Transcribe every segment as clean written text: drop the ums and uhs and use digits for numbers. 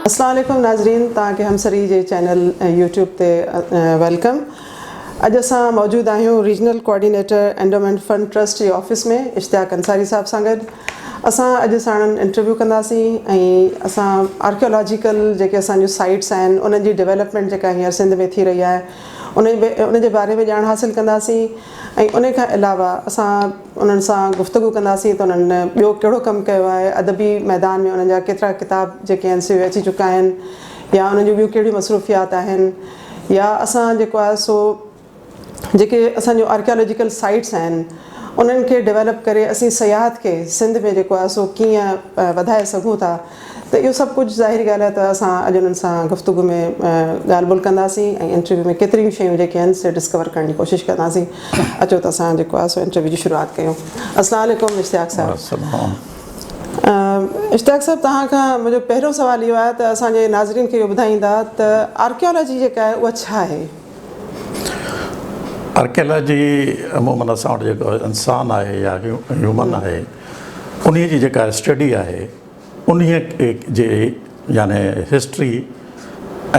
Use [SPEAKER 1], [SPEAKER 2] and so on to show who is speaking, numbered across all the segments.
[SPEAKER 1] اسلام عليڪم ناظرين توهان کي همسري جي چينل يوٽيوب تي welcome اڄ اسان موجود آهيون regional coordinator endowment fund trust جي آفيس ۾ اشتياق انصاري صاحب سان گڏ اسان اڄ ساڻن انٽرويو ڪنداسين ۽ اسان آرڪيالاجيڪل جيڪي اسان جون سائيٽس آهن انهن جي ڊيولپمينٽ جيڪا هينئر سنڌ ۾ ٿي رهي آهي ان ان جي باري ۾ ڄاڻ حاصل ڪنداسين ۽ ان کان علاوه اسان انهن سان گفتگو ڪنداسين ته انهن ٻيو ڪهڙو ڪم ڪيو آهي ادبي ميدان ۾ انهن جا ڪيترا ڪتاب جيڪي آهن سي اچي چڪا آهن يا انهن جون ٻيون ڪهڙيون مصروفيات آهن يا اسان جيڪو آهي سو جيڪي اسان جون آرڪيالاجيڪل سائيٽس آهن انهن کي ڊيولپ ڪري اسين سياحت کي سنڌ ۾ جيڪو آهي سو ڪيئن وڌائي سگهون ٿا ته اهو سڀ ڪجهه ظاهري ڳالهه آهي ته اسان اڄ انهن سان گفتگو ۾ ڳالهه ٻولهه ڪنداسين ۽ انٽرويو ۾ ڪيتريون شيون جيڪي آهن سي ڊسڪور ڪرڻ جي ڪوشش ڪنداسين اچو ته اسان جيڪو آهي سو انٽرويو جي شروعات ڪيون السلام عليڪم اشتياق صاحب اشتياق صاحب توهان کان منهنجو پهريون سوال اهو آهي ته اسان جي ناظرين کي اهو ٻڌائيندا ته آرڪيالاجي جيڪا آهي اها ڇا آهي؟
[SPEAKER 2] آرڪيالاجي عمومن اسان وٽ جيڪو انسان آهي يا هيومن آهي انهي جي جيڪا اسٽڊي آهي انهي جي يعني هسٽري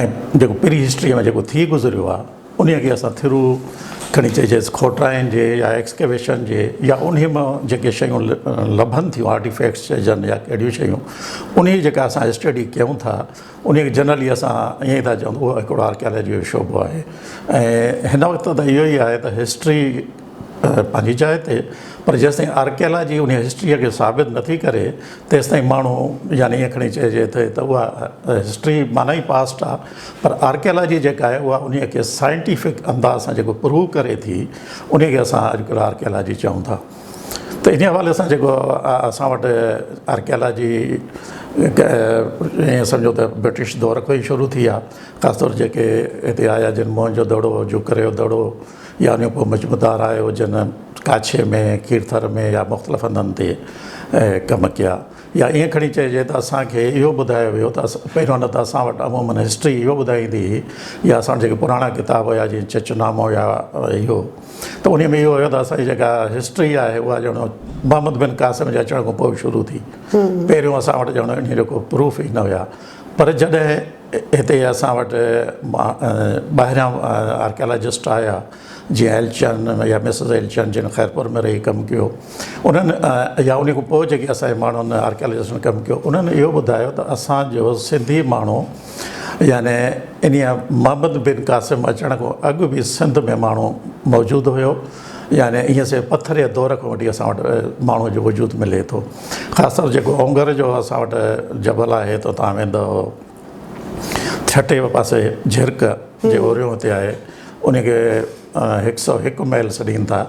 [SPEAKER 2] ۽ جيڪو پري هسٽري ۾ جيڪو ٿي گذريو آهي انهي کي اسان ٿرو کڻي چئجي کوٽرائن جي يا ايڪسڪيويشن جي يا انهي مان جيڪي شيون لڀن ٿيون آرٽيفيڪٽس چئجن يا ڪهڙيون شيون انهي جي جيڪا اسان اسٽڊي ڪيون ٿا انهي کي جنرلي اسان ائين ئي ٿا چئون ته اهو هڪڙو آرڪيالاجي جو شعبو آهي ۽ هن وقت ته اهو ئي آهي ته هسٽري پنهنجي جاء تي پر جيستائين آرڪيالاجي انهي هسٽريء کي ثابت نٿي ڪري تيستائين ماڻهو يعني ائين کڻي چئجي ته ته اها هسٽري معنيٰ ئي پاسٽ آهي پر آرڪيالاجي جيڪا آهي اها انهي کي سائنٽيفڪ انداز سان جيڪو پروو ڪري ٿي انهي کي اسان اڄڪلهه آرڪيالاجي چئون ٿا. ته انهي حوالي سان جيڪو اسان وٽ آرڪيالاجي ائين سمجهو ته برٽش دور کان ئي شروع ٿي آهي خاص طور جيڪي هتي آيا جن موهن جو دڙو جوکري جو دڙو يا ان پوء مجمدار آيو جن ڪاڇي ۾ کيرٿر ۾ يا مختلف هنڌن تي ڪم ڪيا يا ائين کڻي چئجي ته اسان کي اهو ٻڌايو ويو ته پهريون نه ته اسان وٽ عمومن هسٽري اهو ٻڌائيندي هئي يا اسان وٽ جيڪي پراڻا ڪتاب هيا جيئن چچ نامو يا اهو ته انهي ۾ اهو هيو ته اسان جي جيڪا هسٽري آهي اها ڄڻ محمد بن قاسم جي اچڻ کان پوء شروع ٿي. پهريون اسان وٽ ڄڻ انهي جو ڪو پروف ئي نه هيا. پر جڏهن هتي اسان وٽ ٻاهريان آرڪيالاجسٽ آيا جيئن ايلچن يا مسز ايلچن جن خيرپور ۾ رهي ڪم ڪيو انهن يا انهي کان پوء جيڪي اسان جي ماڻهن آرڪيالاجسٽن ڪم ڪيو انهن اهو ٻڌايو ته اسان جو سنڌي ماڻهو يعني انهيء محمد بن قاسم اچڻ کان اڳ به سنڌ ۾ ماڻهو موجود هيو يعني ائين سي پٿر جي دور کان وٺي اسان وٽ ماڻهوء جو وجود ملي ٿو. خاص طور جيڪو اونگر جو اسان وٽ جبل آهي ته اتان ويندؤ ٺٽي پاسي جهرڪ جي اوريون اتي آهي ان کي هڪ سو هڪ ميل سڏين ٿا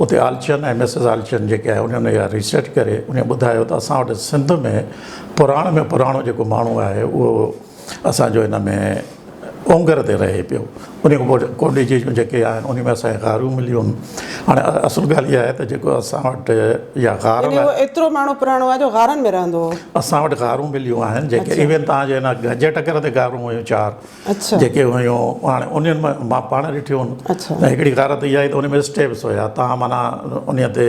[SPEAKER 2] اتي آلچن ۽ مسز آلچن جيڪي آهي انهن اها ريسرچ ڪري انهن ٻڌايو ته اسان وٽ سنڌ ۾ پراڻ ۾ پراڻو جيڪو ماڻهو آهي اهو اسان جو هن ۾ اونگر تي رهي پيو ان کان پوء ڪوڏيجي جون جيڪي آهن ان ۾ اسان کي غارون مليون هاڻي اصل ڳالهه اها آهي ته جيڪو اسان وٽ يا غار
[SPEAKER 1] يعني اهو ايترو ماڻهو پراڻو آهي جو غارن ۾ رهندو هو.
[SPEAKER 2] اسان وٽ غارون مليون آهن جيڪي ايون توهان جي هن گنجي ٽڪر تي غارون هيون چار جيڪي هيون هاڻي انهن ۾ مان پاڻ ڏٺيون آهن ته هڪڙي غار ته اها آئي ته ان ۾ اسٽيپس هيا توهان معنيٰ انهي تي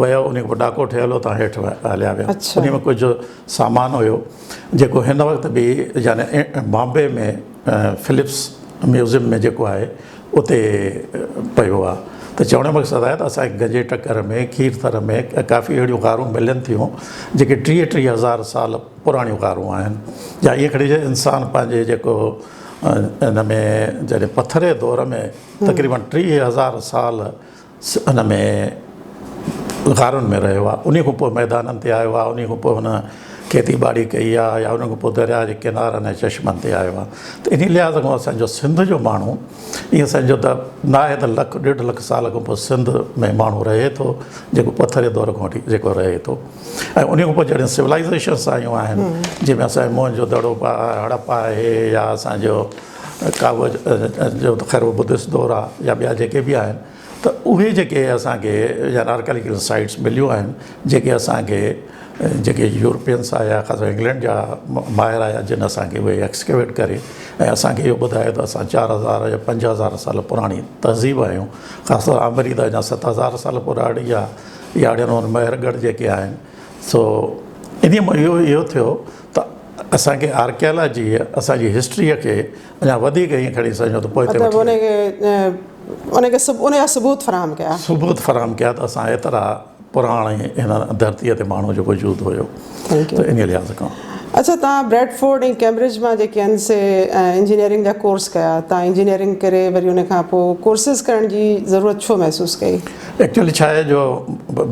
[SPEAKER 2] ويو انهي کان پوء ڏاڪو ٺهيل هو توهان هيٺ هليا ويا انهي ۾ ڪجهه سامان هيو جيڪو هن وقت به يعني بامبي ۾ فلپس ميوزيم ۾ جيڪو آهي اتي پيو آهي ته چوڻ جو مقصد آهي ته اسان کي گنجي ٽڪر ۾ کيرٿر ۾ ڪافي اهڙيون غارون ملن ٿيون جيڪي ٽيهه ٽيهه هزار سال پراڻيون غارون آهن يا ائين کڻي چئجي انسان پنهنجي جيڪو ان ۾ جڏهن پٿر جي دور ۾ تقريبن 30,000 سال ان ۾ غارن ۾ رهيو آهي انهي کان پوء ميدانن تي آيو آهي انهي کان پوء هن کيتي ٻاڙي ڪئي آهي يا ان کان پوء درياء جي ڪنارن ۽ چشمن تي آيو آهي ته انهي لحاظ کان اسان جو سنڌ جو ماڻهو ائين سمجهو ته ناهي ته لک ڏيڍ لک سال کان پوء سنڌ ۾ ماڻهو رهي ٿو جيڪو پٿر جي دور کان وٺي جيڪو رهي ٿو ۽ انهي کان پوء جڏهن سولائيزيشنس آيون آهن جنهن ۾ اسان جو موهن جو دڙو هڙپا آهي يا اسان جو ڪابو جو ته خير اهو بدسٽ دور آهي يا ٻيا جيڪي به آهن ته اهي جيڪي اسان کي يا آرڪيالاجيڪل سائيٽس مليون آهن جيڪي اسان کي جيڪي يورپينس آيا خاص طور انگلينڊ جا ماهر آيا جن اسان کي اهي ايڪسڪيويٽ ڪري ۽ اسان کي اهو ٻڌايو ته اسان 4000 يا 5000 سال پراڻي تهذيب آهيون خاص طور آمري ته اڃا 7000 سال پراڻي آهي يا اهڙي نموني مهرڳڙهه جيڪي آهن سو انهي مان اهو اهو ٿيو ته اسان کي آرڪيالاجي اسان جي هسٽريء کي اڃا وڌيڪ ائين کڻي سمجهو ته پوئتي
[SPEAKER 1] مطلب ان کي ان کي ان جا ثبوت فراهم ڪيا.
[SPEAKER 2] ثبوت فراهم ڪيا ته اسان ايترا پراڻي هن ڌرتيء تي ماڻهو جو وجود هيو ته انهيء لحاظ کان.
[SPEAKER 1] اڇا توهان بريڊفورڊ ۽ ڪيمبرج مان جيڪي آهن سي انجنيئرنگ جا ڪورس ڪيا توهان انجنيئرنگ ڪري وري ان کان پوء ڪورسز ڪرڻ جي ضرورت ڇو محسوس ڪئي؟
[SPEAKER 2] ايڪچولي ڇا آهي جو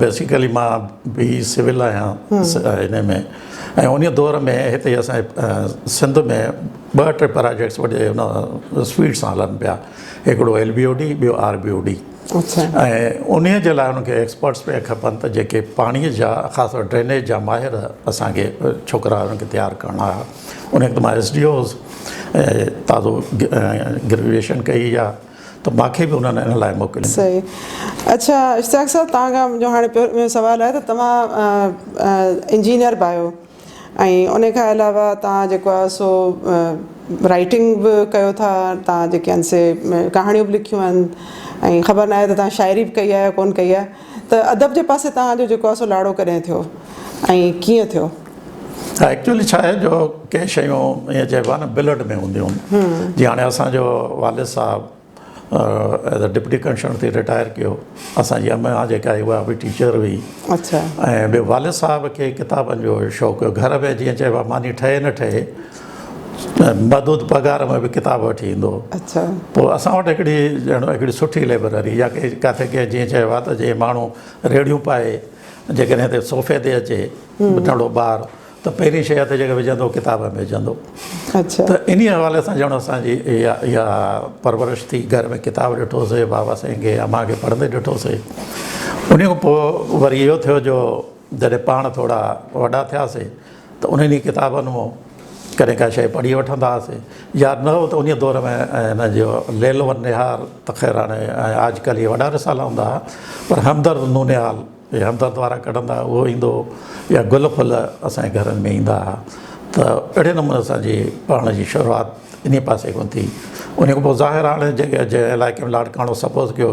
[SPEAKER 2] بيسيڪلي مان بي سول آهيان انهي ۾ ۽ انهي دور ۾ هتي اسان جي سنڌ ۾ ٻه ٽي پراجيڪٽس وڏي ان اسپيڊ سان هلن پيا هڪڙو ايل بي او ڊي ٻيو آر بي او ڊي ۽ انهي جي لاء انهن کي ايڪسپرٽس پيا کپن ته جيڪي پاڻي جا خاص طور ڊرينيج جا ماهر اسان کي ڇوڪرا انهن کي تيار ڪرڻا هئا ان وقت مان ايس ڊي او هوس تازو گريجوئيشن ڪئي آ ته مان کي به انهن ان لاء موڪليو.
[SPEAKER 1] صحيح اڇا اشتياق صاحب توهان کان منهنجو هاڻي پهريون سوال آهي ته توهان انجنيئر به آهيو ۽ ان کان علاوه توهان جيڪو آهي سو رائٽنگ به ڪيو ٿا توهان جيڪي آهن سي ڪهاڻيون به لکيون آهن ۽ خبر ناهي ته توهان شاعري به ڪئي آهي يا ڪونه ڪئي آهي ته ادب جي پاسي توهان جو جيڪو آهي سو لاڙو ڪڏهن ٿيو ۽ ڪيئن ٿيو؟
[SPEAKER 2] ها ايڪچولي ڇا آهي جو ڪي شيون ائين چئبو آهي نه بلڊ ۾ هونديون آهن جيئن هاڻي اسان جو والد صاحب ايز اي ڊپٽي ڪمشنر ٿي رٽائر ڪيو اسان جي اما جيڪا آهي اها به ٽيچر هئي
[SPEAKER 1] اڇا
[SPEAKER 2] ۽ ٻيو والد صاحب کي ڪتابن جو شوق هيو گهر ۾ جيئن چئبو آهي ماني ٺهي نه ٺهي محدود پگهار ۾ به ڪتاب وٺي ايندو هو
[SPEAKER 1] اڇا
[SPEAKER 2] پوء اسان وٽ هڪڙي ڄڻ هڪڙي سٺي لائبريري يا ڪاٿي ڪنهن جيئن چئبو آهي ته جيئن ماڻهو ريڙهيون پائي جيڪڏهن هتي صوفي تي اچي ننڍڙو ٻار ته پهرين شيء هٿ جيڪا وجهندو ڪتاب ۾ وجهندو
[SPEAKER 1] اڇا
[SPEAKER 2] ته انهي حوالي سان ڄڻ اسان جي اها اها پرورش ٿي گهر ۾ ڪتاب ڏٺوسي بابا سائين کي امان کي پڙهندي ڏٺوسي انهي کان پوء وري اهو ٿيو جو جڏهن پاڻ ٿورا وڏا ٿياسي ته انهن ئي ڪتابن مان ڪڏهن ڪا شيء پڙهي وٺندا هئاسي يا نه هو ته انهي دور ۾ هن جو ليل و نهار ته خير هاڻي آج ڪلهه اهي وڏا رسالا هوندا هئا پر همدرد نونهال اهي همدرد وارا ڪڍندا هئا اهو ايندو هو يا گل ڦل اسان جي گهرن ۾ ايندا هئا ته اهڙي نموني اسان جي پڙهڻ جي شروعات انهي پاسي کان ٿي انهي کان پوء ظاهر هاڻي جيڪي جنهن علائقي ۾ لاڙڪاڻو سپوز ڪيو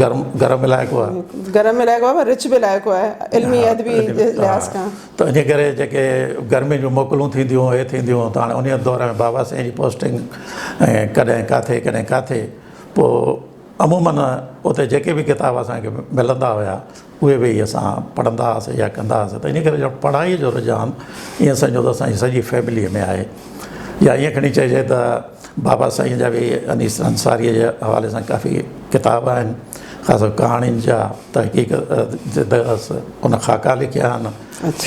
[SPEAKER 2] گرم گرم علائقو آهي
[SPEAKER 1] گرم علائقو آهي پر رچ به علائقو آهي علمي ادبي لحاظ کان
[SPEAKER 2] ته انهي ڪري جيڪي گرمين جون موڪلون ٿينديون هيون اهي ٿينديون هيون ته هاڻي انهي دور ۾ بابا سائين جي پوسٽنگ ۽ ڪڏهن ڪاٿي ڪڏهن ڪاٿي پوء عموماً اتي جيڪي به ڪتاب اسان کي ملندا هيا اهي ويهي اسان پڙهندا هئاسين يا ڪندا هئاسين ته انهي ڪري جو پڙهائي جو رجحان ائين سمجهو ته اسان جي سڄي فيمليء ۾ آهي يا ائين کڻي چئجي ته بابا سائين جا به انيس انصاريء جي حوالي سان ڪافي ڪتاب آهن خاص طور ڪهاڻين جا تحقيق درس ان خاڪا لکيا آهن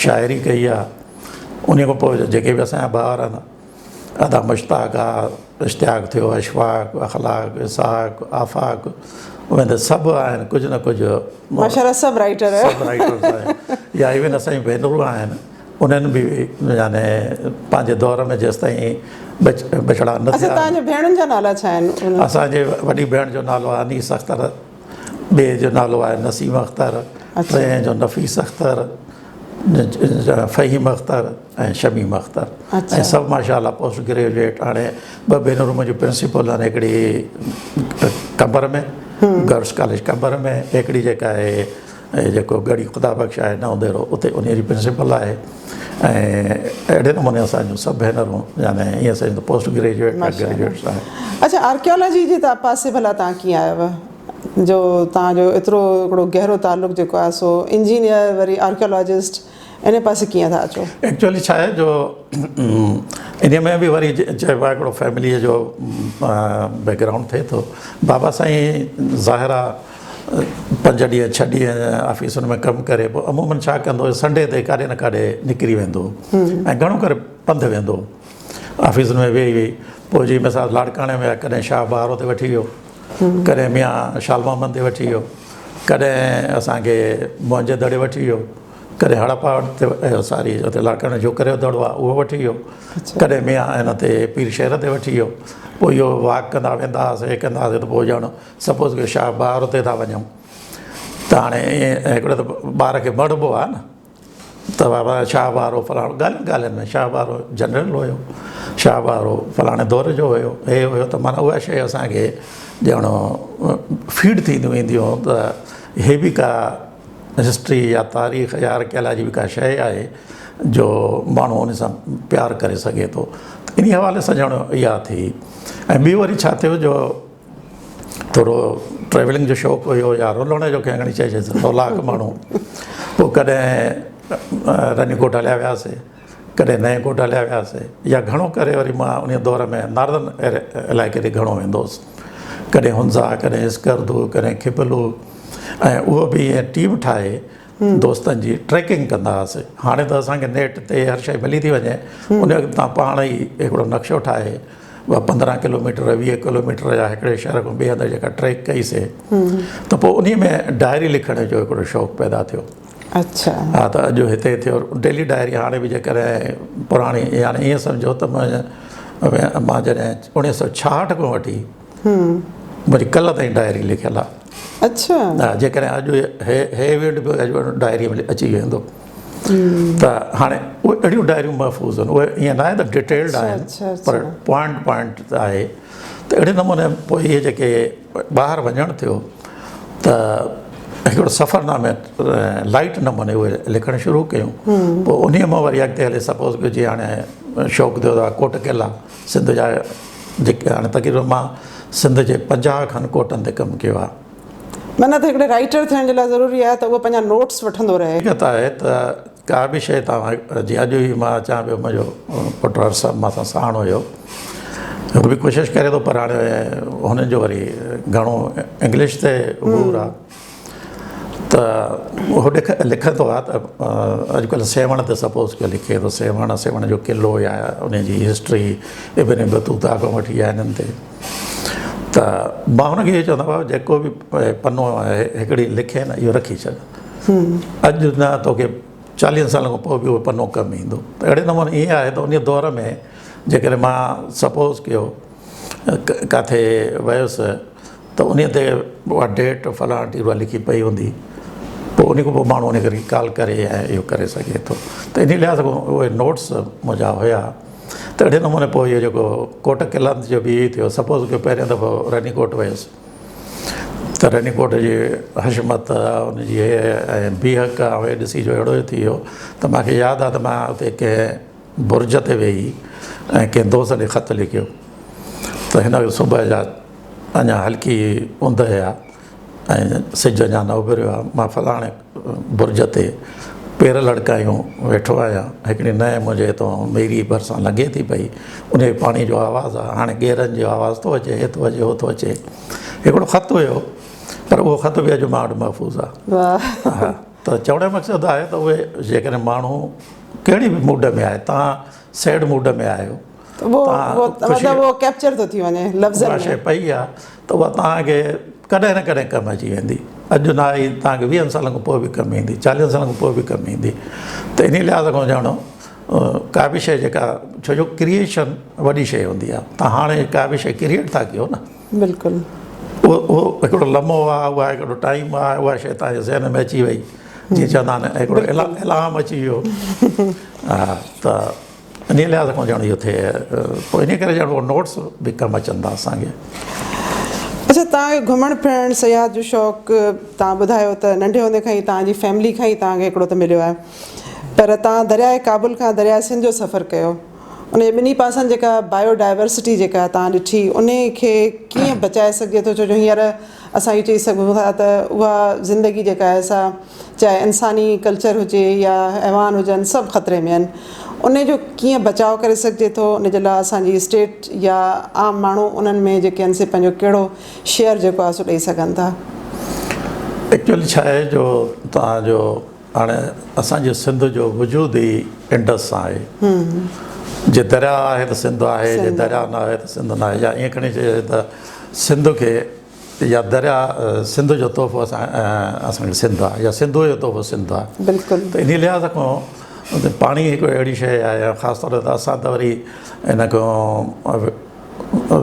[SPEAKER 2] شاعري ڪئي آهي انهي کان پوء جيڪي به اسان جا ڀائر آهن ادا مشتاق آ، اشتياق ٿيو، اشفاق، اخلاق، اسحاق، آفاق ويندي سڀ آهن ڪجهه نه ڪجهه.
[SPEAKER 1] ماشاءالله سڀ رائيٽر آهيو.
[SPEAKER 2] سڀ رائيٽرز آهن يا ايون اسان جون ڀينرون آهن انهن به يعني پنهنجي دور ۾ جيستائين ٻچڙا نه ٿيا.
[SPEAKER 1] اڇا توهان جي ڀيڻن جا نالا ڇا آهن؟
[SPEAKER 2] اسان جي وڏي ڀيڻ جو نالو آهي انيس اختر، ٻئي جو نالو آهي نسيم اختر، ٽئين جو نفيس اختر، فهيم اختر ۽ شميم اختر ۽ سڀ ماشاء الله پوسٽ گريجوئيٽ هاڻي ٻه ڀينرون منهنجون پرنسپل آهن هڪڙي قمبر ۾ گرلس ڪاليج قمبر ۾ هڪڙي جيڪا آهي جيڪو ڳڙهي خدا بخش آهي نئون ديرو اتي ان جي پرنسپل آهي ۽ اهڙي نموني اسان جون سڀ ڀينرون يعني ائين سمجهه ته پوسٽ گريجوئيٽ يا گريجوئيٽس آهن.
[SPEAKER 1] اڇا آرڪيالاجي جي پاسي ڀلا توهان ڪيئن آيو؟ جو توهان جو ايترو هڪڙو گهرو تعلق جيڪو آهي سو انجنيئر وري آرڪيالاجسٽ ان پاسي ڪيئن ٿا اچو؟
[SPEAKER 2] ايڪچوئلي ڇا آهي جو انهي ۾ به وري چئبو آهي هڪڙو فيمليء جو بيڪ گرائونڊ ٿئي ٿو. بابا سائين ظاهر آهي پنج ڏينهن ڇهه ڏينهن آفيسن ۾ ڪم ڪري پوء عموماً ڇا ڪندو هو سنڊي تي ڪاڏي نه ڪاڏي نڪري ويندو هو ۽ گهڻو ڪري پنڌ ويندو هو آفيسن ۾ ويهي ويهي پوء جي مثال لاڙڪاڻي ۾ ڪڏهن شاهه بهارو تي وٺي ويو ڪڏهن ميان شال محمد تي وٺي ويو، ڪڏهن اسان کي موهن جي دڙي وٺي ويو، ڪڏهن هڙپا تي ساري اتي لاڙڪاڻي جو جوڪري جو دڙو آهي اهو وٺي ويو، ڪڏهن ميان هن تي پير شهر تي وٺي ويو، پوء اهو واڪ ڪندا ويندا هئاسين هي ڪندا هئاسين ته پوء ڄڻ سپوز ڪيو شاهه بهار تي ٿا وڃون ته هاڻي ائين هڪڙو ته ٻار کي مڙهبو آهي نه. ته بابا شاهه وارو فلاڻو ڳالهين ڳالهين ۾ شاهه وارو جنرل هيو شاهه وارو فلاڻي دور جو هيو هي هيو ته معنيٰ اها شيء اسانکي ڄڻ فيڊ ٿينديون وينديون ته هي به ڪا هسٽري يا تاريخ يا آرڪيالاجي به ڪا شيء آهي جو ماڻهو ان سان پيار ڪري سگهي ٿو ته انهي حوالي سان ڄڻ اها ٿي ۽ ٻي وري ڇا ٿيو جو ٿورو ٽريولنگ جو شوق هيو يا رلڻ جو ڪنهن کڻي چئجي ته رولاڪ ماڻهو پوء ڪڏهن رني ڪوٽ هليا وياسي ڪڏهن نئين ڪوٽ هليا وياسي يا گهڻو ڪري وري مان ان دور ۾ ناردن علائقي تي گهڻو ويندو هوس ڪڏهن هنزا ڪڏهن اسڪردو ڪڏهن کبلو ۽ اهو به ائين ٽيم ٺاهي دوستن جي ٽريڪنگ ڪندا هئاسي هاڻي ته اسانکي نيٽ تي هر شيء ملي ٿي وڃي ان وقت تان پاڻ ئي هڪڙو نقشو ٺاهي اها 15 ڪلوميٽر 20 ڪلوميٽر يا هڪڙي شهر کان ٻئي هنڌ جيڪا ٽريڪ ڪئي سي ته پوء انهي ۾ ڊائري لکڻ جو هڪڙو شوق پيدا ٿيو.
[SPEAKER 1] اڇا.
[SPEAKER 2] ها ته اڄ هتي ٿيو ڊيلي ڊائري هاڻي به جيڪڏهن پراڻي يعني ائين سمجهو ته مان جڏهن 1966 کان وٺي منهنجي ڪلهه تائين ڊائري لکيل آهي.
[SPEAKER 1] اڇا.
[SPEAKER 2] ها جيڪڏهن اڄ هي هي ايونٽ به اڄ ڊائري ۾ اچي ويندو ته هاڻي اهي اهڙيون ڊائريون محفوظ آهن اهي ائين ناهي ته ڊيٽيلڊ آهن پر پوائنٽ پوائنٽ آهي ته اهڙي نموني پوء اهي جيڪي ٻاهر وڃڻ ٿيو ته هڪڙو سفرنامي لائيٽ نموني اهي لکڻ شروع ڪيون پوء انهي مان وري اڳتي هلي سپوز ڪيو جي هاڻي شوق ٿيو ته ڪوٽ قلعا سنڌ جا جيڪي هاڻي تقريبن مان سنڌ جي 50 کن ڪوٽن تي ڪم ڪيو آهي.
[SPEAKER 1] معنيٰ ته هڪڙي رائيٽر ٿيڻ جي لاء ضروري آهي ته اهو پنهنجا نوٽس وٺندو رهي.
[SPEAKER 2] حقيقت آهي ته ڪا به شيء توهان جيئن اڄ ئي مان اچان پيو منهنجو پٽ ارسب مان سان ساڻ هيو هو به ڪوشش ڪري ٿو پر هاڻي هن جو وري گهڻو انگلش تي عبور آهي ته هو لکندو آهي ته اڄڪلهه سيوهڻ تي سپوز ڪيو لکي ٿو سيوهڻ سيوهڻ جو قلعو يا ان جي هسٽري ابن بطوطا کان وٺي يا هنن تي ته مان هن کي اهو چوندو آهيان جيڪو به پنو هڪڙي لکي نه اهو رکي ڇڏ اڄ نه توکي چاليهن سالن کان پوء به اهو پنو ڪم ايندو ته اهڙي نموني ائين آهي ته ان دور ۾ جيڪڏهن مان سپوز ڪيو ڪاٿي ويس ته ان تي اها ڊيٽ فلاڻ ٽي اها لکي پئي هوندي پوء ان کان پوء ماڻهو ان کي ريڪال ڪري ۽ اهو ڪري سگهي ٿو ته ان لحاظ کان اهي نوٽس منهنجا هيا ته اهڙي نموني پوء اهو جيڪو ڪوٽ قلعن جو به ٿيو سپوز ڪيو پهريون دفعو رني ڪوٽ ويس ته رني ڪوٽ جي حشمت ان جي ۽ بيهڪ اهي ڏسي جو اهڙو ٿي ويو ته مونکي ياد آهي ته مان اتي ڪنهن برج تي ويهي ۽ ڪنهن دوست ڏي خط لکيو ته هن صبح جا اڃا هلڪي اوندهه آ ۽ سج اڃا نه اڀريو آ، مان فلاڻي برج تي پير لڙڪايون ويٺو آهيان، هڪڙي نئه منهنجي هتان ميري ڀرسان لنگهي ٿي پئي، انهي پاڻي جو آواز آ، هاڻي ڳيرن جو آواز ٿو اچي، هي ٿو اچي هو ٿو اچي، هڪڙو خط هيو پر اهو خط به اڄ مان وٽ محفوظ آ.
[SPEAKER 1] واهه.
[SPEAKER 2] ته چوڻ جو مقصد آهي ته اهي جيڪڏهن ماڻهو ڪهڙي به موڊ ۾ آهي، توهان سيڊ موڊ ۾ آهيو،
[SPEAKER 1] مطلب اهو ڪيپچر ٿو ٿي وڃي لفظن ۾.
[SPEAKER 2] اها شيء پئي آ ته اها توهان کي ڪڏهن نه ڪڏهن ڪم اچي ويندي. اڄ نه آئي توهان کي ويهن سالن کان پوء به ڪم ايندي، چاليهن سالن کان پوء به ڪم ايندي. ته انهي لحاظ کان ڄاڻو ڪا به شيء جيڪا ڇو جو ڪريئيشن وڏي شيء هوندي آ. توهان هاڻي ڪا به شيء ڪريئيٽ ٿا ڪيو نه.
[SPEAKER 1] بلڪل.
[SPEAKER 2] اهو اهو هڪڙو لمحو آ، اها هڪڙو ٽائيم آ، اها شيء توهان جي ذهن ۾ اچي وئي. جيئن چوندا آهن هڪڙو الهام اچي ويو. ها ته انهيء لحاظ کان ڄڻ اهو ٿئي پوء انهيء ڪري ڄڻ اهو نوٽس به ڪم اچن ٿا اسان کي.
[SPEAKER 1] اڇا توهان کي گهمڻ ڦرڻ سياحت جو شوق توهان ٻڌايو ته ننڍي هوندي کان ئي توهان جي فيملي کان ئي توهان کي هڪڙو ته مليو آهي پر توهان درياء ڪابل کان درياء سنڌ جو سفر ڪيو ان جي ٻنهي پاسن جيڪا بايو ڊائيورسٽي جيڪا توهان ڏٺي انهي کي ڪيئن بچائي سگهجي ٿو ڇو جو هينئر اسان اهو چئي سگهون ٿا ته اها زندگي جيڪا آهي سا چاهي انساني ڪلچر هجي يا حيوان هجن سڀ خطري ۾ آهن انهي جو ڪيئن بچاء ڪري سگهجي ٿو ان جي لاء اسان جي اسٽيٽ يا عام ماڻهو انهن ۾ جيڪي آهن سي پنهنجو ڪهڙو شيئر جيڪو آهي سو ڏئي سگهن ٿا.
[SPEAKER 2] ايڪچوئلي ڇا آهي جو توهان جو هاڻي اسان جي سنڌ جو وجود ئي انڊس سان آهي جي درياء آهي ته سنڌ آهي جي درياء نه آهي ته سنڌ نه آهي يا ائين کڻي چئجي ته سنڌ کي يا درياء سنڌ جو تحفو اسان اسان کي سنڌ آهي يا سنڌوء جو تحفو سنڌ آهي
[SPEAKER 1] بلڪل
[SPEAKER 2] ته انهي لحاظ کان پاڻي هڪ اهڙي شيء آهي خاص طور تي اسان ته وري ان کان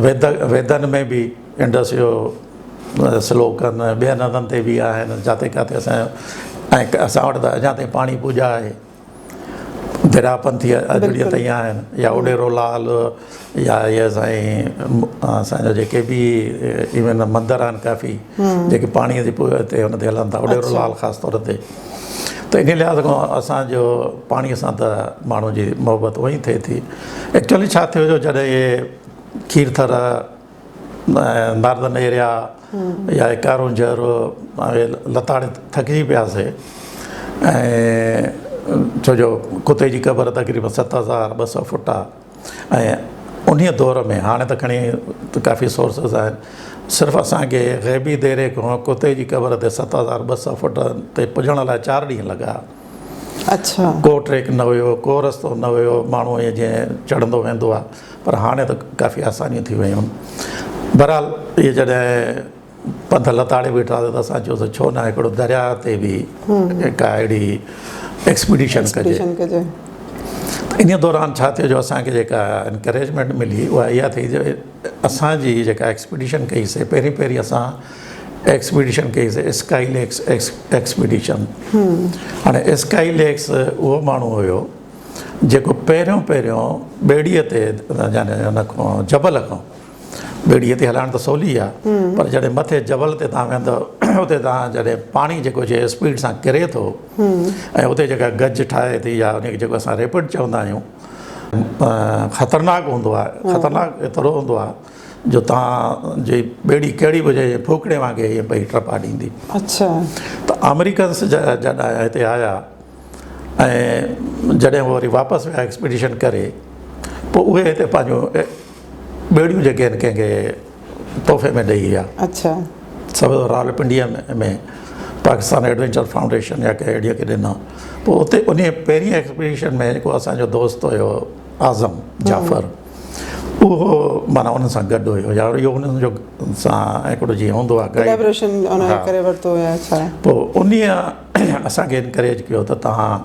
[SPEAKER 2] ويد ويدن ۾ به انڊس جو سلوڪن ٻين هنڌن تي به آهن جاتي ڪاتي اسان جو ۽ اسان وٽ ته اڃا تائين پاڻي پوڄا آهي. درياء پنٿي اڄ ڏينهن تائين آهن يا اڏيرو لال يا اهي سائين اسان جا جيڪي به ايون مندر آهن ڪافي جيڪي پاڻي جي تي ان تي هلن ٿا اڏيرو لال خاص طور تي ته ان لحاظ کان اسانجو پاڻي سان ته ماڻهو جي محبت اونئي ٿئي ٿي. ايڪچولي ڇا ٿيو جو جڏهن اهي کيرٿر ناردرن ايريا يا ڪارونجهر اهي لتاڙي ٿڪجي پياسي ۽ ڇو جو ڪتي جي قبر تقريبن 7200 فوٽ آهي ۽ انهيء دور ۾ هاڻي ته کڻي ڪافي سورسز آهن صرف اسان کي غيبي ديري کان ڪتي جي قبر تي 7200 فوٽ تي پڄڻ لاء چار ڏينهن لڳا.
[SPEAKER 1] اڇا.
[SPEAKER 2] ڪو ٽريڪ نه هيو ڪو رستو نه هيو ماڻهو ائين جيئن چڙهندو ويندو آهي پر هاڻي ته ڪافي آسانيون ٿي ويون آهن. بهرحال اهي جڏهن پنڌ لتاڙي بيٺاسين ته اسان چيوسين ڇو نه هڪڙو درياهه تي به ڪا اهڙي ايڪسپيڊيشن ڪجي. ته انهيء دوران ڇا ٿيو جو اسان کي جيڪا انڪريجمينٽ ملي اها اها ٿي جو اسان جي جيڪا ايڪسپيڊيشن ڪئي سي پهرين پهرين اسان ايڪسپيڊيشن ڪئي سي اسڪائي ليڪس ايڪسپيڊيشن. هاڻي اسڪائي ليڪس اهو ماڻهو هيو جيڪو پهريون پهريون ٻيڙيء تي يعني ان کان جبل کان ٻيڙيء تي هلائڻ ته سولي آ پر جڏهن مٿي جبل تي توهان ويندؤ اتي توهان جڏهن پاڻي جيڪو جنهن اسپيڊ سان ڪري ٿو ۽ اتي جيڪا گج ٺاهي ٿي يا ان کي جيڪو اسان ريپڊ چوندا آهيون خطرناڪ هوندو آهي خطرناڪ ايترو هوندو آهي جو توهان جي ٻيڙي ڪهڙي به هجي ڦوڪڻي وانگي ائين پئي ٽپا ڏيندي.
[SPEAKER 1] اڇا.
[SPEAKER 2] ته آمريڪنس جڏهن هتي آيا ۽ جڏهن هو وري واپس ويا ايڪسپيڊيشن ڪري پوء اهي هتي پنهنجون ٻيڙيون جيڪي آهن ڪنهن کي تحفي ۾ ڏئي ويا.
[SPEAKER 1] اڇا.
[SPEAKER 2] سڀ راولپنڊيء ۾ پاڪستان ايڊونچر فائونڊيشن يا ڪنهن اهڙيء کي ڏنا. پوء اتي انهيء پهرين ايڪسپيڊيشن ۾ جيڪو اسان جو دوست هيو اعظم جعفر اهو معنيٰ انهن سان گڏ هيو يا اهو انهن جو سان هڪڙو جيئن هوندو آهي گائيڊ.
[SPEAKER 1] ڪليبريشن انهن ڪري ورتو يا ڇا؟
[SPEAKER 2] پوء انهيء اسان کي انڪريج ڪيو ته توهان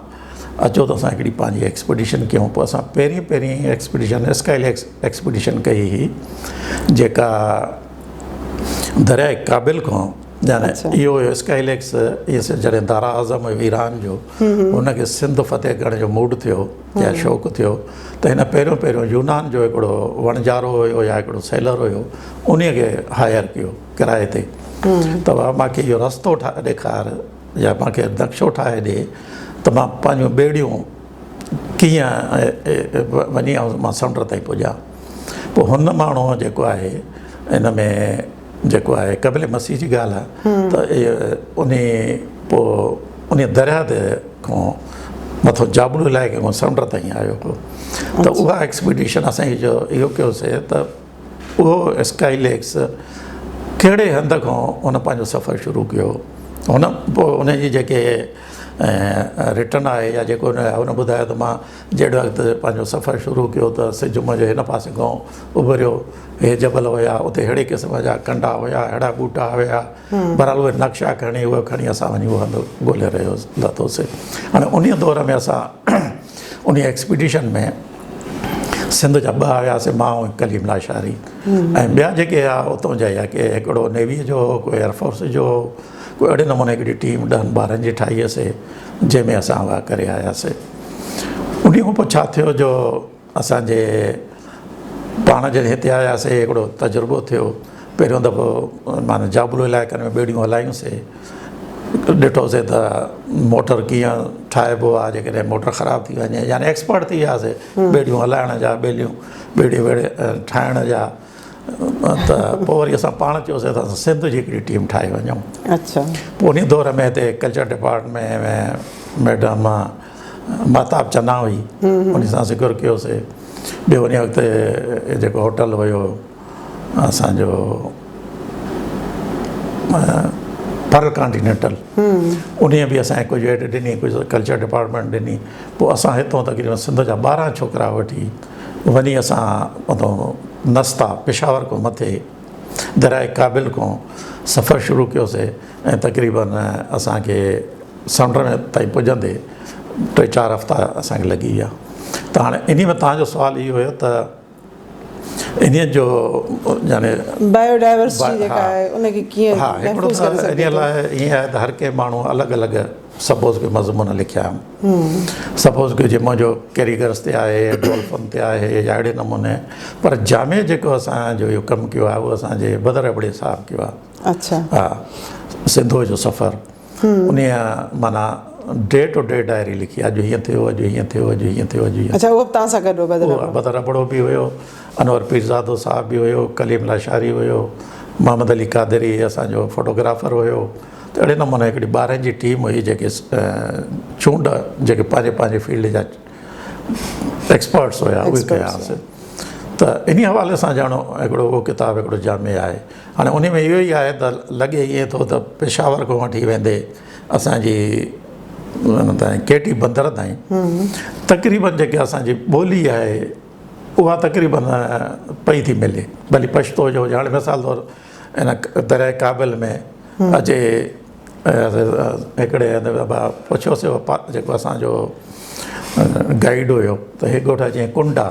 [SPEAKER 2] اچو ته اسان هڪڙي پنهنجي ايڪسپيڊيشن ڪيون. پوء اسان پهرين پهرين ايڪسپيڊيشن اسڪائي ليڪس ايڪسپيڊيشن ڪئي هئي جيڪا درياء ڪابل کان يعني اهو هيو اسڪائي ليڪس جڏهن دارا اعظم هيو ايران جو هن کي سنڌ فتح ڪرڻ جو موڊ ٿيو يا شوق ٿيو ته هن پهريون پهريون يونان جو هڪڙو وڻجارو هيو يا هڪڙو سيلر هيو انهي کي هائر ڪيو ڪرائي تي ته بابا مانکي اهو رستو ٺاهي ڏيکار يا مانکي نقشو ٺاهي ڏي ته مان پنهنجون ٻيڙيون ڪيئن وڃي ۽ مان سمنڊ تائين پڄان. پوء هن ماڻهوء جيڪو آهي ان ۾ جيڪو آهي قبل مسيح جي ڳالهه آهي ته انهي پوء انهي درياهه تي کان مٿو جابلو علائقي کان سمنڊ تائين آيو هو ته اها ايڪسپيڊيشن اسان جو اهو ڪيوسي ته اهو اسڪائي ليڪس ڪهڙي هنڌ کان هن پنهنجو سفر شروع ڪيو هن پوء ان جي جيڪي رٽن آهي يا جيڪو هن ٻڌايو ته مان جهڙي وقت پنهنجو سفر شروع ڪيو ته سج منهنجي هن پاسي کان اڀريو هي جبل هيا اتي ههڙي قسم جا ڪنڊا هيا ههڙا ٻوٽا هيا بهرحال اهي نقشا کڻي اهي کڻي اسان وڃي اهو هنڌ ڳولي رهيو لٿوسي هاڻي انهي دور ۾ اسان انهي ايڪسپيڊيشن ۾ سنڌ جا ٻه آياسي مان ۽ ڪليم لاشاري ۽ ٻيا جيڪي هيا اتان جا هيا ڪي هڪڙو نيوي جو هو ڪو ايئر فورس جو هو ڪو اهڙي نموني هڪڙي ٽيم ڏهن ٻارهن جي ٺاهي سي جنهن ۾ اسان اها ڪري آياسي انهي کان پوء ڇا ٿيو جو اسان جي پاڻ جڏهن هتي آياسي هڪڙو تجربو ٿيو پهريون دفعو معنيٰ جابلو علائقن ۾ ٻيڙيون هلايون سي ڏٺوسي ته موٽر ڪيئن ٺاهبو آهي جيڪڏهن موٽر خراب ٿي وڃي يعني ايڪسپرٽ ٿي وياسي ٻيڙيون هلائڻ جا ٻيليون ٻيڙي ويڙي ٺاهڻ جا ته پوء وري اسان پاڻ چيوسي ته اسان سنڌ جي هڪڙي ٽيم ٺاهي وڃون.
[SPEAKER 1] اڇا.
[SPEAKER 2] پوء انهي دور ۾ هتي culture department ۾ madam Mehtab Channa هئي ان سان ذڪر ڪيوسي. ٻيو انهي وقت جيڪو هوٽل هيو اسان جو پرل ڪانٽينينٽل انهي به اسان کي ڪجهه ايڊ ڏني ڪجهه ڪلچر ڊپارٽمينٽ ڏني. پوء اسان هتو تقريبن سنڌ جا 12 ڇوڪرا وٺي وڃي اسان اتو نستا پشاور کان مٿي درياء ڪابل کان سفر شروع ڪيوسي ۽ تقريبن اسان کي سمنڊ ۾ تائين پڄندي ٽي چار هفتا اسان کي لڳي ويا ته هاڻي انهي ۾ توهان جو سوال اهو هيو ته انهي جو يعني
[SPEAKER 1] بايو ڊائيورسٽي جيڪا آهي ان کي ڪيئن
[SPEAKER 2] محفوظ ڪري سگهجي ٿو. انهي لاء ائين آهي ته هر ڪنهن ماڻهو الڳ الڳ. سپوز ڪي مضمون لکيا هيم سپوز ڪي جي منهنجو ڪيريگرس تي آهي ڊولفن تي آهي يا اهڙي نموني پر جامع جيڪو اسان جو اهو ڪم ڪيو آهي اهو اسان جي بدر ابڙي صاحب ڪيو آهي.
[SPEAKER 1] اڇا.
[SPEAKER 2] ها سنڌوء جو سفر انهيء معنيٰ ڊي ٽو ڊي ڊائري لکي اڄ هيئن ٿيو اڄ هيئن ٿيو اڄ هيئن ٿيو اڄ هيئن
[SPEAKER 1] اڇا اهو به توهان سان گڏ هو بدر ابڙو.
[SPEAKER 2] بدر ابڙو به هيو انور پيرزادو صاحب به هيو ڪليم لاشاري هيو محمد علي قادري اسان جو فوٽوگرافر هيو ته اهڙي نموني هڪڙي ٻارن جي ٽيم هئي جيڪي چونڊ جيڪي پنهنجي پنهنجي فيلڊ جا ايڪسپرٽس هيا اهي ڪيا هئاسين ته انهي حوالي سان ڄڻ هڪڙو اهو ڪتاب هڪڙو جامع آهي هاڻي انهي ۾ اهو ئي آهي ته لڳي ائين ٿو ته پشاور کان وٺي ويندي اسان جي تائين ڪيٽي بندر تائين تقريبن جيڪي اسان جي ٻولي آهي اها تقريبن پئي ٿي ملي ڀلي پشتو جو هجي هاڻي مثال طور ان درياء ڪابل ۾ اچي هڪڙي هنڌ پڇيوسي جيڪو اسان جو گائيڊ هيو ته هي ڳوٺ آهي چيائين ڪنڊ آ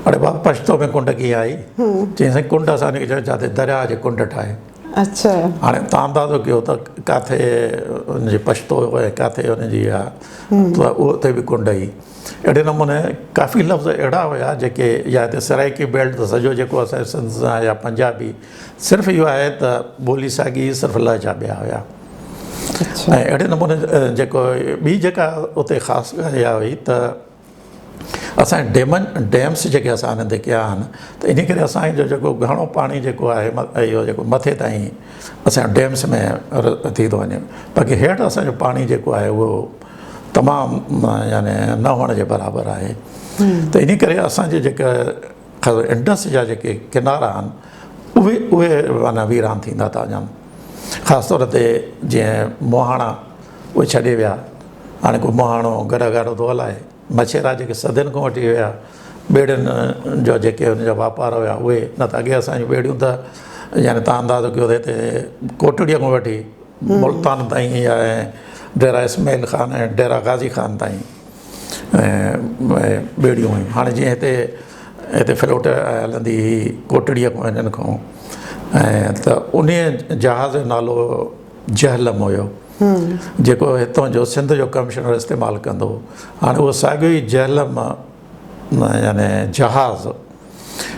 [SPEAKER 2] اڙي بابا پشتو ۾ ڪنڊ ڪيئن آئي چيائين سائين ڪنڊ اسان کي چيو جاتي درياء جي ڪنڊ ٺاهي
[SPEAKER 1] اڇا
[SPEAKER 2] هاڻي تان اندازو ڪيو ته ڪاٿي ان جي پشتو ۽ ڪاٿي ان جي اها ته اهو اتي به ڪنڊ ئي اهڙي نموني ڪافي لفظ اهڙا هيا جيڪي يا هتي سرائيڪي بيلٽ ته سڄو جيڪو اسان جي سنڌ سان يا پنجابي صرف اهو آهي ته ٻولي ساڳي صرف لهجا ٻيا هيا ۽ اهڙي نموني جيڪو ٻي جيڪا اتي خاص ڳالهه اها هئي ته اسان جي ڊيمن ڊيمس جيڪي اسان انهن تي ڪيا آهن ته ان ڪري اسان جو جيڪو گهڻو پاڻي جيڪو آهي اهو جيڪو مٿي تائين اسان جو ڊيمس ۾ ٿي ٿو وڃي باقي هيٺ اسان جو پاڻي جيڪو آهي اهو تمام يعني نه هئڻ جي برابر آهي ته ان ڪري اسان جي جيڪا انڊس جا جيڪي ڪنارا آهن اهي اهي معنيٰ ويران ٿيندا ٿا وڃن خاص طور تي جيئن مهاڻا اهي ڇڏي ويا هاڻي ڪو مهاڻو گڏ گاڏو ٿو هلائي مڇيرا جيڪي صدين کان وٺي هيا ٻيڙين جا جيڪي ان جا واپار هيا اهي نه ته اڳي اسان جون ٻيڙيون ته يعني تان اندازو ڪيو ته هتي ڪوٽڙيء کان وٺي ملتان تائين يا ڊيرا اسماعيل خان ۽ ڊيرا غازي خان تائين ٻيڙيون هيون هاڻي جيئن هتي هتي فلوٽ هلندي هئي ڪوٽڙيء کان هنن کان ۽ ته انهيء جهاز جو نالو جهلم هيو جيڪو هتان جو سنڌ جو ڪمشنر استعمال ڪندو هو هاڻي اهو ساڳيو ئي جهلم يعني جهاز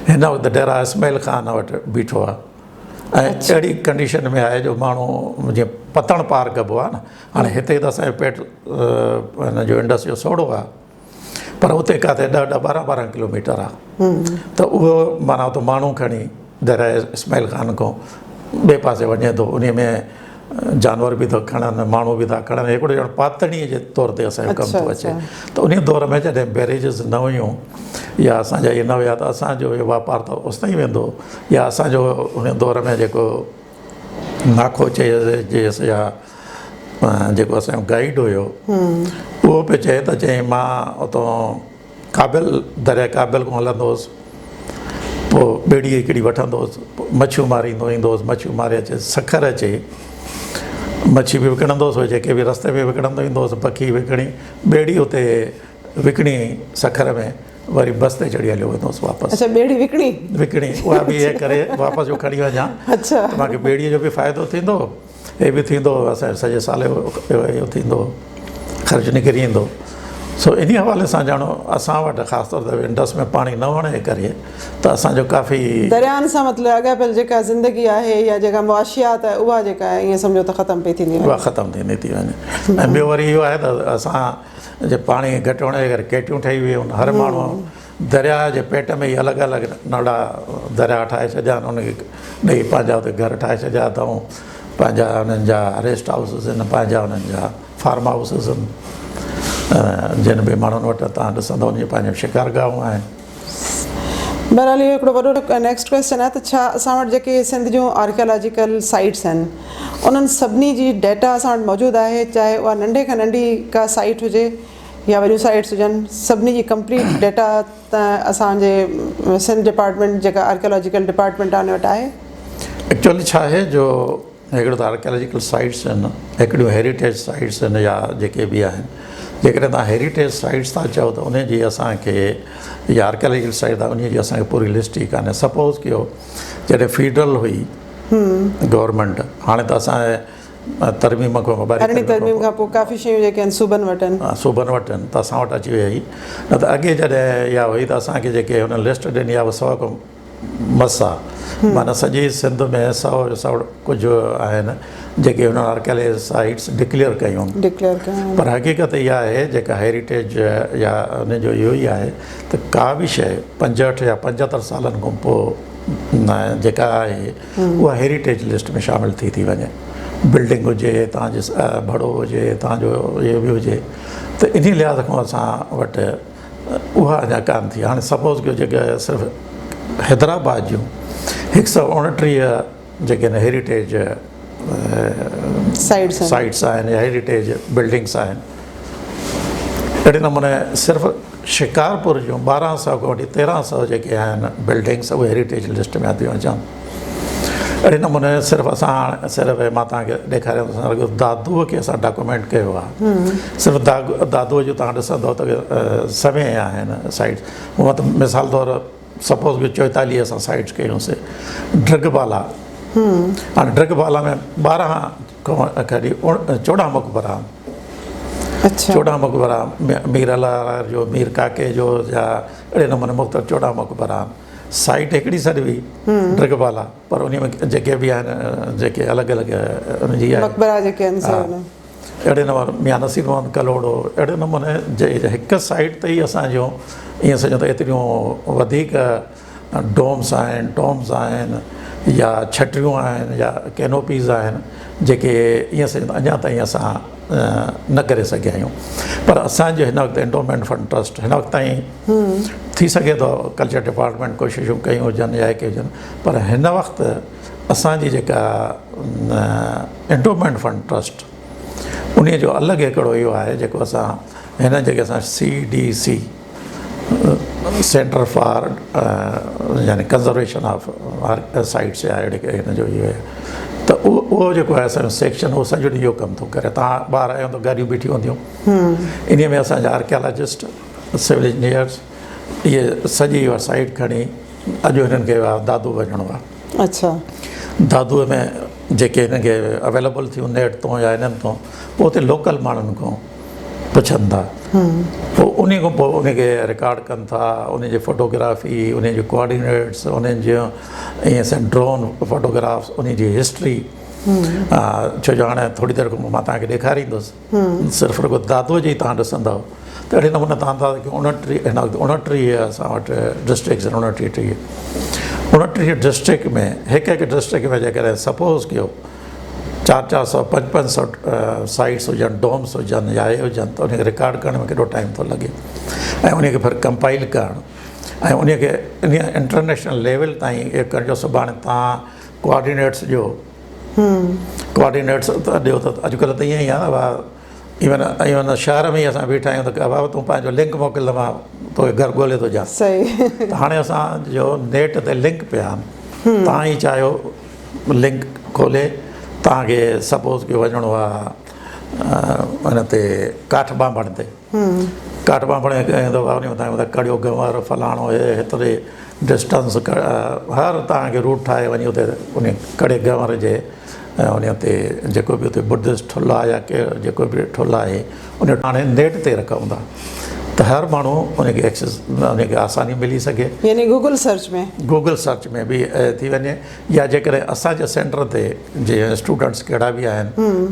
[SPEAKER 2] هن وقت ڊيرا اسماعيل خان وٽ بيٺو آهي ۽ اهڙي ڪنڊيشن ۾ آهي جو ماڻهو جيئن پتڻ پار ڪبو آهي نه هاڻي هتي ته اسانجو پيٽ هن جو انڊس جو سوڙهو آهي پر اتي ڪاٿي ڏهه ڏهه ٻارهن ٻارهن ڪلوميٽر آهي ته اهو معنيٰ اتو ماڻهو کڻي درياء اسماعيل خان کان ٻئي پاسي وڃي ٿو انهي ۾ جانور به ٿا کڻن ماڻهو به ٿا کڻن هڪڙو ڄڻ پاتڻي جي طور تي اسان جو ڪم ٿو اچي ته انهي دور ۾ جڏهن بيريجز نه هيون يا اسان جا اهي نه هيا ته اسان جو اهو واپار ته اوستائين ويندو يا اسان جو ان دور ۾ جيڪو ناکو چئجيس يا جيڪو اسان جو گائيڊ هيو اهو پيو چئي ته چئي مان اتو ڪابل درياء ڪابل کان هلندو هوس پوء ٻيڙي هڪڙي وٺندو هوس مڇيون ماريندو ايندو هوس مڇيون ماري اچي سکر اچي مڇي به وڪڻندو هوس جيڪي به رستي ۾ وڪڻندو ايندو هوس پکي وڪڻي ٻيڙي اتي وڪڻي سکر ۾ وري بس تي چڙهي هليو ويندو هوس واپس.
[SPEAKER 1] اڇا ٻيڙي وڪڻي؟
[SPEAKER 2] وڪڻي اها به ائين ڪري واپس جو کڻي وڃان
[SPEAKER 1] اڇا
[SPEAKER 2] ته مانکي ٻيڙي جو به فائدو ٿيندو هي به ٿيندو اسان جو سڄي سال جو اهو ٿيندو خرچ نڪري ايندو سو انهي حوالي سان ڄڻو اسان وٽ خاص طور تي انڊس ۾ پاڻي نه هئڻ جي ڪري ته اسان جو ڪافي
[SPEAKER 1] دريائن سان مطلب اڳاپيل جيڪا زندگي آهي يا جيڪا معاشيات آهي اها جيڪا آهي ائين سمجهو ته ختم پئي ٿيندي وڃي.
[SPEAKER 2] اها ختم ٿيندي ٿي وڃي ۽ ٻيو وري اهو آهي ته اسان جي پاڻي گهٽ هئڻ جي ڪري ڪيٽيون ٺهي ويون آهن هر ماڻهو درياهه جي پيٽ ۾ ئي الڳ الڳ ننڍا درياهه ٺاهي ڇڏيا آهن ان کي ڏئي پنهنجا اتي گهر ٺاهي ڇڏيا اٿئون پنهنجا انهن جا ريسٽ هائوسز آهن پنهنجا انهن جا فارم هائوسز آهن جن به ماڻهن وٽ تان ڏسندو انهن جون پنهنجون شڪارگاهون آهن.
[SPEAKER 1] بهرحال اهو هڪڙو وڏو نيڪسٽ ڪويسچن آهي ته ڇا اسان وٽ جيڪي سنڌ جون آرڪيالاجيڪل سائيٽس آهن انهن سڀني جي ڊيٽا اسان وٽ موجود آهي چاهي اها ننڍي کان ننڍي ڪا سائيٽ هجي يا وڏيون سائيٽس هجن سڀني جي ڪمپليٽ ڊيٽا ته اسان جي سنڌ ڊپارٽمينٽ جيڪا آرڪيالاجيڪل ڊپارٽمينٽ آهي ان وٽ آهي.
[SPEAKER 2] ايڪچوئلي ڇا آهي جو هڪڙو ته آرڪيالاجيڪل سائيٽس آهن هڪڙيون هيريٽيج سائيٽس آهن يا جيڪي به آهن جيڪڏهن توهان هيريٽيج سائيٽس ٿا چئو ته ان جي اسان کي يا آرڪيالاجيڪل سائيٽ ٿا ان جي اسان کي پوري لسٽ ئي ڪانهي سپوز ڪيو جڏهن فيڊرل هئي گورنمينٽ هاڻي ته اسان ترميم کان
[SPEAKER 1] ارڙهين ترميم کان پوء ڪافي شيون جيڪي آهن صوبن وٽ آهن.
[SPEAKER 2] صوبن وٽ آهن ته اسان وٽ اچي وئي نه ته اڳي جڏهن اها هئي ته اسان کي جيڪي هنن لسٽ ڏني آهي اها سوا کان مس آهي معنيٰ سڄي سنڌ ۾ سو سو ڪجهه آهن جيڪي هنن آرڪيالاجي سائيٽس ڊڪليئر ڪيون
[SPEAKER 1] ڊڪليئر ڪيون
[SPEAKER 2] پر حقيقت اها آهي جيڪا هيريٽيج يا ان جو اهو ئي آهي ته ڪا به شيء 65 يا 75 سالن کان پوء جيڪا آهي اها هيريٽيج لسٽ ۾ شامل ٿي ٿي وڃي. بلڊنگ هجي، توهان جي ڀڙو هجي، توهان جو اهو به هجي ته انهي لحاظ کان اسان وٽ اها اڃا ڪانه ٿي. هاڻي سپوز ڪيو جيڪي صرف حيدرآباد جون هڪ سو اوڻٽيهه جيڪي آهن هيريٽيج سائيٽس آهن يا هيريٽيج بلڊنگس آهن اهڙي نموني صرف شڪارپور جون 12 سو کان وٺي 13 سو جيڪي آهن بلڊنگس اهي هيريٽيج لسٽ ۾ آنديون اچن. اهڙي نموني صرف اسان هاڻ صرف مان توهان کي ڏيکاريان ٿو رڳو دادوء کي اسان ڊاڪومينٽ ڪيو آهي صرف دادوء جو توهان ڏسندو ته سوين آهن سائيٽس هونء ته مثال طور سپوز ڪيو 44 اسان سائيٽس ڪيونسي ڊرگ بالا هاڻي ڊرگ بالا ۾ 12 کان کڻي 14 مقبرا آهن. 14 مقبرا مير الهه جو مير ڪاڪي جو يا اهڙي نموني مختلف 14 مقبرا آهن. سائيٽ هڪڙي سڏبي ڊرگ بالا پر انهي ۾ جيڪي به آهن جيڪي الڳ الڳ ان جي آهي
[SPEAKER 1] مقبرا جيڪي آهن سي
[SPEAKER 2] ان اهڙي نموني ميان نصير محمد ڪلهوڙو اهڙي نموني جي هڪ سائيٽ تي ئي اسان جو ائين سمجهو ته ايتريون وڌيڪ ڊومس آهن ٽومس آهن يا ڇٽريون آهن يا ڪينوپيز آهن جيڪي ائين سمجهو ته اڃا تائين اسان نه ڪري سگهيا آهيون پر اسان جو هن وقت انڊومينٽ فنڊ ٽرسٽ هن وقت تائين ٿي سگهي ٿو ڪلچر ڊپارٽمينٽ ڪوششون ڪيون هجن يا ڪي هجن پر هن وقت اسان جي جيڪا انڊومينٽ فنڊ ٽرسٽ انهي جو الڳ هڪڙو اهو آهي جيڪو اسان هن جيڪي اسان C D C centre for يعني ڪنزرويشن آف سائيٽس يا اهڙي هن جو اهو آهي ته اهو جيڪو آهي اسانجو سيڪشن اهو سڄو ڏينهن اهو ڪم ٿو ڪري تان ٻاهر آيا ته گاڏيون بيٺيون هونديون انهي ۾ اسانجا آرڪيالاجسٽ سول انجنيئرس اهي سڄي اها سائيٽ کڻي اڄ هنن کي دادو وڃڻو آهي
[SPEAKER 1] اڇا
[SPEAKER 2] دادو ۾ جيڪي هنن کي اويليبل ٿيون نيٽ تون يا هنن تون پوء اتي لوڪل ماڻهن کان پڇن ٿا پوء انهي کان پوء ان کي رڪارڊ ڪن ٿا ان جي فوٽوگرافي ان جي ڪوآرڊينيٽس انهن جون ائين سين ڊرون فوٽوگرافس ان جي هسٽري ڇو جو هاڻي ٿوري دير کان پوء مان توهان کي ڏيکاريندس صرف رڳو دادو جي توهان ڏسندؤ ته اهڙي نموني توهان اندازو ڪيو 29 هن وقت 29 اسان وٽ ڊسٽرڪٽس آهن 29 ٽيهه 29 ڊسٽرڪٽ ۾ هڪ هڪ ڊسٽرڪٽ ۾ جيڪڏهن سپوز ڪيو چار چار سو پنج پنج سو سائيٽس هجن ڊومس هجن يا اهي هجن ته ان کي رڪارڊ ڪرڻ ۾ ڪيڏو ٽائيم ٿو لڳي ۽ ان کي ڦر ڪمپائل ڪرڻ ۽ ان کي ان انٽرنيشنل ليول تائين اهو ڪرڻ جو سڀاڻي توهان ڪوآرڊينيٽس ڏيو ڪوآرڊينيٽس ته ڏيو ته اڄڪلهه ته ائين ئي آهي نه ڀاء ايون ايون شهر ۾ ئي اسان بيٺا آهيون ته بابا تون پنهنجو لنڪ موڪل ته مان توکي گهر ڳولي ٿو ڏيان
[SPEAKER 1] صحيح
[SPEAKER 2] ته هاڻي اسان جو نيٽ تي لنڪ پيا آهن تان ئي چاهيو لنڪ کولي توهان کي سپوز ڪيو وڃڻو آهي ان تي ڪاٺ ٻانڀڻ تي ڪاٺ ٻانڀڻ هڪ ايندو آهي ان مٿان ڪڙيو گنور فلاڻو هي هيتري ڊسٽنس هر توهان کي روٽ ٺاهي وڃي اتي ان ڪڙي گنور جي ان تي جيڪو به اتي بدسٽ ٺل آهي يا جيڪو به ٺل آهي ان هاڻي نيٽ تي رکون ٿا ته هر ماڻهو ان کي ايڪسس ان کي آساني ملي سگهي.
[SPEAKER 1] يعني گوگل سرچ ۾.
[SPEAKER 2] گوگل سرچ ۾ به ٿي وڃي يا جيڪڏهن اسان جي سينٽر تي جيئن اسٽوڊنٽس ڪهڙا به آهن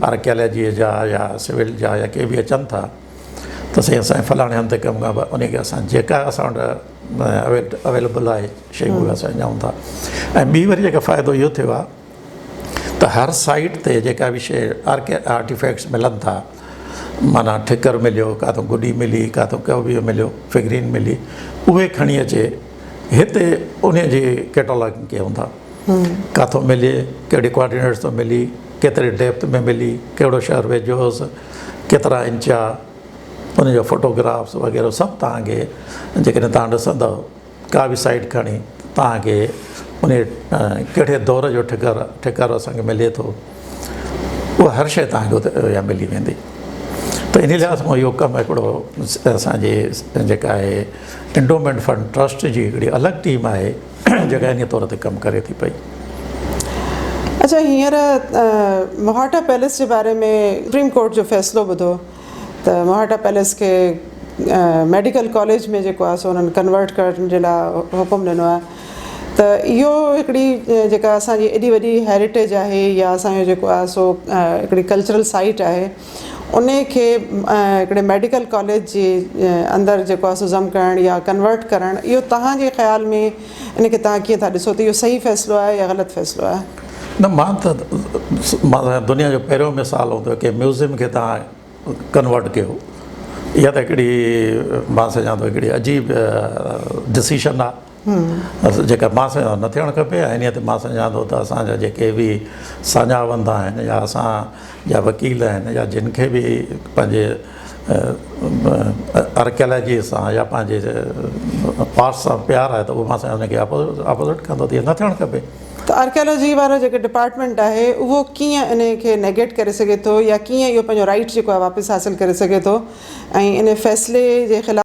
[SPEAKER 2] آرڪيالاجي جا يا سول جا يا ڪي به اچن ٿا ته سائين اسان فلاڻي هنڌ تي ڪم ڪيون ان کي اسان جيڪا اسان وٽ اويليبل آهي شيون اهي اسان ڏيون ٿا ۽ ٻي وري جيڪا فائدو اهو ٿيو آهي ته هر سائيٽ تي جيڪا به شيء آرٽيفيڪٽس ملن ٿا معنيٰ ٺڪر مليو ڪاٿو گڏي ملي ڪاٿو ڪو به مليو فگرين ملي اهي کڻي اچي هتي انهي جي ڪيٽالاگنگ ڪيون ٿا ڪاٿو ملي ڪهڙي ڪوآرڊينيٽس تان ملي ڪيتري ڊيپٿ ۾ ملي ڪهڙو شهر ويجهو هوس ڪيترا انچ آ ان جو فوٽوگرافس وغيره سڀ توهان کي جيڪڏهن توهان ڏسندؤ ڪا به سائيٽ کڻي توهان کي ان ڪهڙي دور جو ٺڪر ٺڪر اسان کي ملي ٿو اها هر شيء توهان کي اتي اها ملي ويندي ته ان لحاظ کان اهو ڪم هڪڙو اسان جي جيڪا آهي انڊومينٽ فنڊ ٽرسٽ جي هڪڙي الڳ ٽيم آهي جيڪا ان طور تي ڪم ڪري ٿي پئي.
[SPEAKER 1] اڇا هينئر موهاٽا پيلس جي باري ۾ سپريم ڪورٽ جو فيصلو ٻڌو ته موهاٽا پيلس کي ميڊيڪل ڪاليج ۾ جيڪو آهي سو انهن ڪنورٽ ڪرڻ جي لاء حڪم ڏنو آهي ته اهو هڪڙي جيڪا اسان جي ايڏي وڏي هيريٽيج آهي يا اسان جو جيڪو آهي سو هڪڙي ڪلچرل سائيٽ آهي ان کي هڪڙي ميڊيڪل ڪاليج جي اندر جيڪو آهي سو ضم ڪرڻ يا ڪنورٽ ڪرڻ اهو توهان جي خيال ۾ ان کي توهان ڪيئن ٿا ڏسو ته اهو صحيح فيصلو آهي يا غلط فيصلو آهي؟
[SPEAKER 2] نه مان ته مان دنيا جو پهريون مثال هوندو ڪنهن ميوزيم کي توهان ڪنورٽ ڪيو اها ته هڪڙي مان سمجهان ٿو هڪڙي عجيب ڊسيشن آهي جيڪا مان سمجهان ٿو نه ٿيڻ کپي ۽ انهيء تي مان سمجهان ٿو ته اسان جا جيڪي به ساڃاهه وند آهن يا اسان جا وڪيل آهن يا جن کي به پنهنجي آرڪيالاجي سان يا پنهنجي پاسٽ سان پيار آهي ته اهو مان سمجهان ان کي اپوزٽ ڪندو ته اهو نه ٿيڻ کپي.
[SPEAKER 1] ته آرڪيالاجي وارو جيڪو ڊپارٽمينٽ آهي اهو ڪيئن ان کي نيگيٽ ڪري سگهي ٿو يا ڪيئن اهو پنهنجو رائيٽ جيڪو آهي واپس حاصل ڪري سگهي ٿو ۽ ان فيصلي جي خلاف.